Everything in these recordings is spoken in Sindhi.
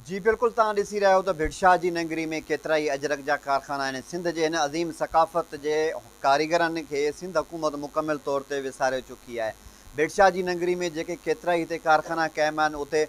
جي بلڪل توهان ڏسي رهيا آهيو ته ڀٽ شاهه جي ننگري ۾ ڪيترائي اجرڪ جا ڪارخانا آهن سنڌ جي هن عظيم ثقافت جي ڪاريگرن کي سنڌ حڪومت مڪمل طور تي وساري چڪي آهي ڀٽ شاهه جي ننگري ۾ جيڪي ڪيترائي هتي ڪارخانا قائم آهن اتي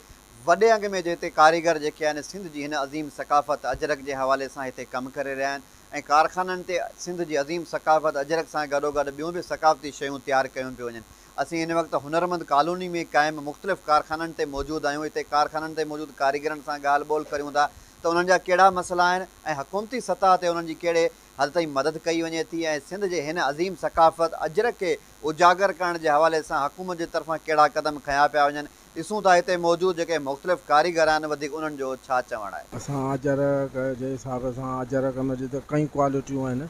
وڏي انگ ۾ جتي ڪاريگر جيڪي آهن سنڌ جي هن عظيم ثقافت اجرڪ جي حوالي سان هتي ڪم ڪري رهيا آهن ۽ ڪارخانن تي سنڌ جي عظيم ثقافت اجرڪ سان گڏوگڏ ٻيون به ثقافتي شيون تيار ڪيون پيون وڃن. اسين هن وقت هنرمند ڪالوني ۾ قائم مختلف ڪارخانن تي موجود آهيون هتي ڪارخانن تي موجود ڪاريگرن سان ڳالهه ٻولهه ڪريون ٿا ته انهن جا ڪهڙا مسئلا آهن ۽ حڪومتي سطح تي انهن جي ڪهڙي حد تائين مدد ڪئي وڃي ٿي ۽ سنڌ جي هن عظيم ثقافت اجرڪ کي اجاگر ڪرڻ جي حوالي سان حڪومت جي طرفان ڪهڙا قدم کنيا پيا وڃن ڏسون ٿا هتي موجود جيڪي مختلف ڪاريگر آهن وڌيڪ انهن جو ڇا چوڻ آهي. اسان اجرڪ جي حساب سان اجرڪ ۾ جتي ڪئين ڪوالٽيون آهن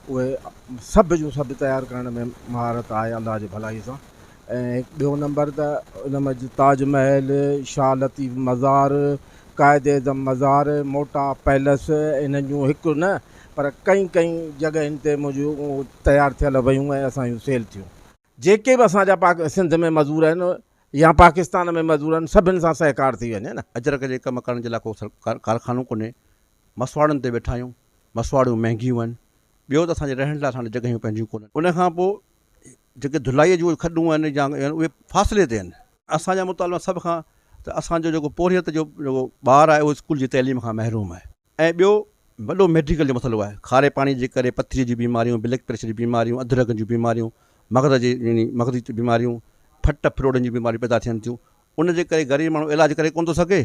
اهي سڀ جون سڀ تيار ڪرڻ ۾ مهارت آهي الله جي ڀلائي سان ۽ ٻيو نمبر ته ان ۾ تاج محل، شاهه لطيف مزار، قائد اعظم مزار، موٽا پئلس انهن جون هڪ نه پر ڪئين ڪئين جڳهين تي منهنجون تيار ٿيل ويون ۽ اسان جون سيل ٿيون. جيڪي به اسان جا پاڪ سنڌ ۾ مزور آهن يا پاڪستان ۾ مزور آهن سڀن سان سهڪار ٿي وڃي نه. اجرڪ جي ڪم ڪرڻ جي لاء ڪو ڪارخانو ڪونهي، مسواڙن تي ويٺا آهيون، مسواڙيون مهنگيون آهن، ٻيو ته اسان جي رهڻ لاء اسان وٽ جڳهيون پنهنجيون ڪونهن. ان کان پوء جيڪي ڌلائيء جون کڏون آهن يا اهي فاصلي تي آهن. اسان جا مطالبا سڀ کان ته اسان جو جيڪو پورهيت جو جيڪو ٻار آهي اهو اسڪول جي تعليم کان محروم آهي. ۽ ٻيو وڏو ميڊيڪل جو مسئلو آهي، کاري پاڻي جي ڪري پٿري جون بيماريون، بلڊ پريشر جون بيماريون، اڌ رڳن جون بيماريون، مغز جي يعني مغزي بيماريون، ڦٽ ڦروڙن جون بيماريون پيدا ٿين ٿيون، ان جي ڪري غريب ماڻهو علاج ڪري ڪونه ٿو سگهي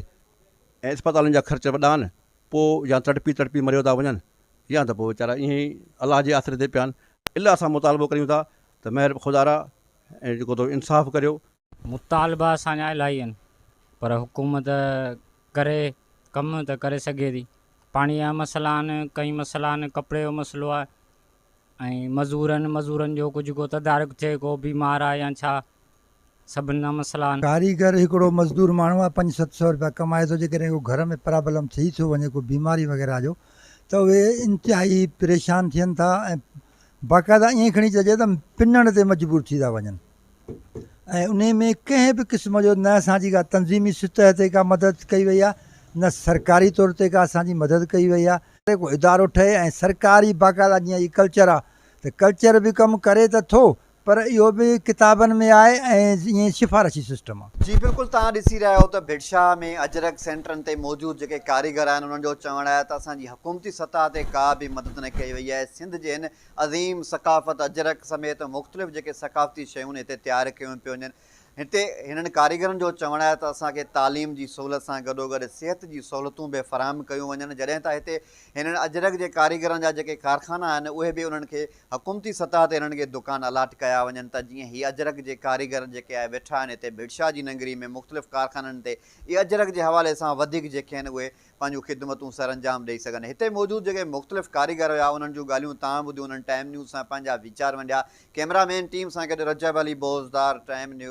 ۽ اسپتالن جا خرچ وڏا آهن، پوء يا تڙپي تڙپي مريو ٿا وڃن يا ته پوء ويچارا ائين ئي الله جي آسري تي پيا آهن. الا اسان مطالبو ڪريون ٿا ته مهر خدارا ۽ جيڪو ٿو انصاف ڪريو. مطالبا اسان جا الاهي آهن پر حڪومت ڪري ڪم ته ڪري سگهي ٿي پاڻي جا مسئلا آهن ڪئي مسئلا آهن ڪپڙي جو مسئلو آهي ۽ مزور آهن مزورن جو ڪجهه ڪو تدارڪ ٿئي ڪو بيمار آهي يا ڇا سڀني جا مسئلا آهن. ڪاريگر هڪڙو مزدور ماڻهو آهي پنج 700 روپيا ڪمائي ٿو جيڪڏهن ڪو گهر ۾ پرابلم ٿي ٿو وڃي ڪو بيماري وغيره جو ته اهي انتهائي پريشان ٿين ٿا ۽ باقاعده ائين کڻي چئجي ته پنڻ تي مجبور ٿي ٿا وڃن ۽ انهي ۾ ڪنهن به قسم جو نه اسان جي ڪا تنظيمي سطح تي ڪا مدد ڪئي وئي آهي نه سرڪاري طور تي ڪا اسان جي مدد ڪئي وئي آهي. ڪو ادارو ٺهي ۽ سرڪاري باقاعده جيئن هي ڪلچر آهي ته ڪلچر به ڪم ڪري ته ٿو پر اهو به ڪتابن ۾ آهي ۽ ائين سفارشي سسٽم آهي. جي بلڪل توهان ڏسي رهيا آهيو ته ڀٽشاهه ۾ اجرڪ سينٽرن تي موجود جيڪي ڪاريگر آهن انهن جو چوڻ آهي ته اسان جي حڪومتي سطح تي ڪا به مدد نه ڪئي وئي آهي سنڌ جي هن عظيم ثقافت اجرڪ سميت مختلف جيڪي ثقافتي شيون هتي تيار ڪيون پيون وڃن هتي هنن ڪاريگرن جو چوڻ آهي ته اسان کي تعليم جي سهولت سان گڏوگڏ صحت جي سهولتون به فراهم ڪيون وڃن جڏهن ته هتي هنن اجرڪ جي ڪاريگرن جا جيڪي ڪارخانا آهن اهي به انهن کي حڪومتي سطح تي انهن کي دڪان الاٽ ڪيا وڃن ته جيئن هي اجرڪ جي ڪاريگر جيڪي آهي ويٺا آهن هتي ڀٽشاهه جي ننگري ۾ مختلف ڪارخانن تي اهي اجرڪ جي حوالي سان وڌيڪ جيڪي آهن اهي پنهنجون خدمتون سرانجام ڏئي سگهن هتي موجود جيڪي مختلف ڪاريگر هيا انهن جون ڳالهيون تان ٻڌيون انهن ٽائيم نيوز سان پنهنجا ويچار ونڊيا ڪئميرا مين ٽيم سان گڏ رجب علي بوزدار ٽائيم نيوز.